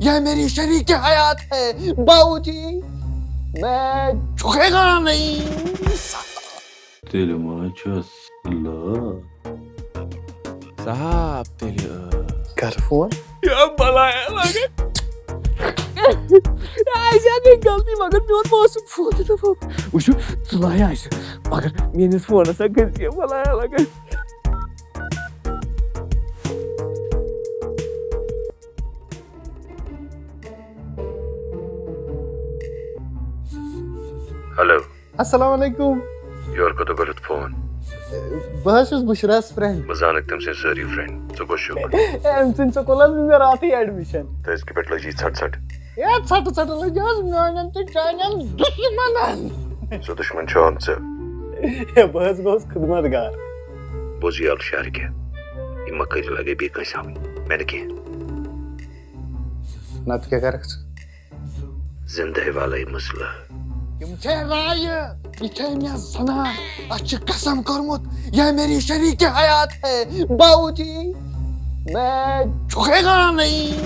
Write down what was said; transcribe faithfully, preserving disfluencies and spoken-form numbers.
یہ میری شریک حیات ہے، باؤ جی، میں جھکے گا نہیں۔ تیٚلہِ ما چھُس لٲر۔ صاحب تیٚلہِ ٲس۔ کر فون۔ یا بلایا لگے۔ آسہِ ہا نہٕ غلطی، مگر میون موسم فون تہِ دَپان، وٕچھِو، ژٕ لایہِ آسہِ، مگر میٲنِس فونس ہا گٔژھ یہِ بلایا لگے۔ ہیلو، السلام علیکم۔ یورٕ کوٚت کوٚرُتھ فون؟ بہٕ حظ چھُس بُشراہَس فرینڈ۔ بہٕ زانَکھ تٔمۍ سٕنٛدۍ سٲری فرینڈ۔ ژٕ کُس چھُکھ؟ أمۍ سٕنٛدۍ سکوٗلَس منٛز مےٚ راتھٕے ایڈمِشن۔ تہٕ أزکہِ پٮ۪ٹھ لٔج یہِ ژھٹ ژھٹ۔ ہے، ژھٹہٕ ژھٹہٕ لٔج حظ میانٮ۪ن تہٕ چانٮ۪ن دُشمنن۔ ژٕ دُشمن چھُ آمژٕ۔ ہے، بہٕ حظ گوٚوُس خدمت گار۔ بوز یہِ الشارِ کیٛاہ؟ یہِ مہ کٔرِو لگے بیٚیہِ کٲنٛسہِ ہاوٕنۍ۔ مےٚ نہٕ کینٛہہ۔ نتہٕ کیٛاہ کرکھ ژٕ؟ زندے والے مسئلہ۔ یم چھے رایہِ، یہ چھے مےٚ زنان، اتھ چھِ قسم کوٚرمُت، یہ میری شریک حیات ہے، باؤ جی، میں جھکے گا نہیں۔